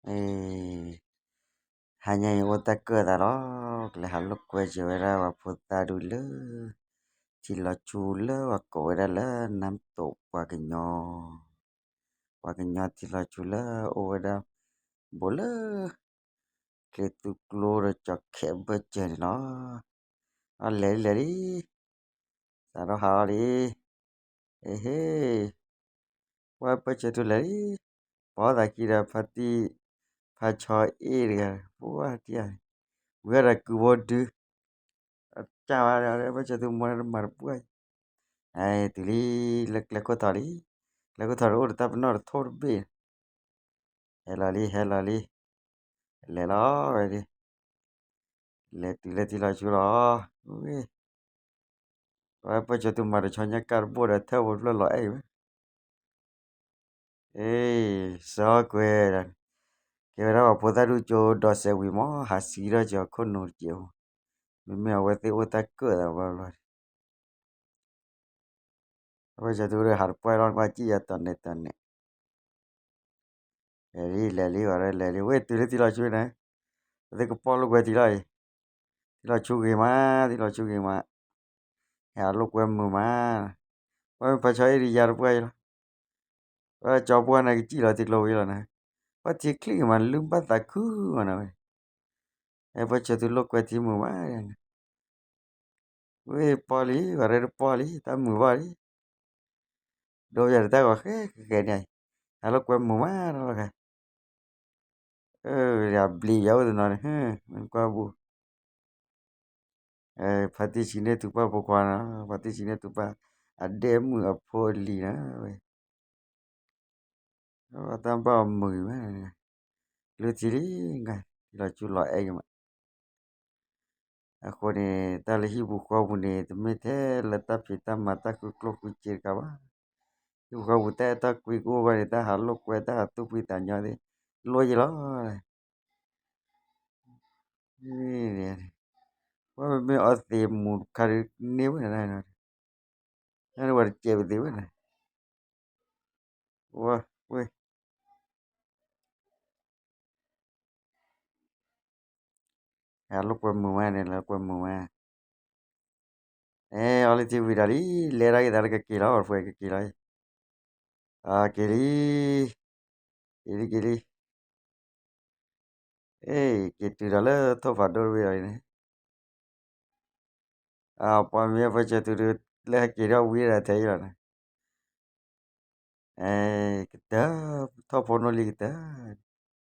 ເອີ ຫາໃຫຍ່ໂອຕາເກີດຕະຫຼອກ ແລະ ຫາລູກແກວເຈວະລາວາໂພຕາດູເລີ ທີ່ລອຊູເລີວ່າໂກເວດາເລີ ນ້ຳຕົກປາກະຍອ ປາກະຍອ ທີ່ລອຊູເລີ ໂອເວດາ ໂບເລີ ເຄຕູໂກລ ຈອກແຄເບີເຈີເນາະ ອາ ແລະ ແລະ ສາວເຮົາດີ ເອເຮ ວ່າເປີດເຈີຕູແລະ ປອດຕາກີດາພາຕີພາຊໍເອເດ ປົວຕຽ ເວລາກູໂວດື ອາຈາວາເດ ເປີດເຈີຕູມວນມາປົວ ໄອຕູລີ ແລະ ແລະ ໂຄທອລີ ແລະ ໂຄທອລ ໂອ ຕາປະນອດໂທດເບ ແຮລອລີ ແຮລອລີ ແລລອໄປດີ ແລຕີ ແລຕີລອຊູລອ ອຸ້ຍ ວ່າປະຈະຕຸມາດະຊອນຍາກາດບົດອະເທີບົດລະລອໄອ ເອີ ຊອກເວ ເກວະລາວໂພຕາດູໂຈດອເຊວີມໍ ຫາຊີດອເຈໂຄໂນເຈວ ແມ່ນແມ່ນເວເຕໂອຕາເກີດອະວ່າລອ Apa jatu de harpa lon kwaci ya tonde tonde. Leli leli ore leli we tuli tilo chu ne. Te ko polo we tilo. Tilo chu ge ma, tilo chu ge ma. Ya lo kwe mu ma. Wa pa choi ri ya ro pwe lo. Wa cho pwe na ki chi lo ti lo wi lo na. Wa ti kli ma lum pa ta ku ma na we. E pa cho tu lo kwe ti mu ma ya na. ເວີຍ ປອລີ ວ່າໄດ້ປອລີ ຕາມືວ່າລີ ໂດຍາຕາກວ່າແຄແຄໃຫຍ່ ອາລະກວມໝູມາລະກະ ເອີ ຢາບລີຢາວຕົວນອນ ເຮີ ມັນກວ່າບູ ເອີ ພາຕິຊິເນຕຸປາໂພຄວານະ ພາຕິຊິເນຕຸປາ ອາເດມືອະໂພລີນະເວີຍ. ວ່າຕາມເປົ້າມືມາ ລຸທິລີງາ ລາຈູລອແອງມາ ອາໂຄເນ ຕາລະຫິບຸຄວາບຸເນ ຕະເມແທ ລະຕາພີຕາມາ ຕາຄຸໂກຄຸເຈກາວາ ຫິບຸຄວາບຸແຕ ຕາກຸຍກູວາເນ ຕາຫາໂລກແວ ຕາຫາຕຸປີຕາຍອເດ ໂລຍລອ ວ່າແມ່ອອດເຕໝູຄາເນວະນະ. ອັນວ່າເຈັບຕິວະນະ ໂອ້ຍ ໂອ້ຍ ຫາລູກກວມມືມານີ້ ລູກກວມມືມາ ເອ ອອລິທີວີດາລີ ເລດາກິດາລະກະກີລາ ອອດເຟຍກະກີລາ ອາ ເກລີ ເກລີ ເກລີ ເອ ເກຕູດາເລີ ໂທຟາໂດເວລານີ້ ອາ ປາເມຍປະເຈຕູເລ ເກດາວີດາເທຍລະນະ ເອ ກະເຕີ ໂທໂຟໂນລີກະເຕີ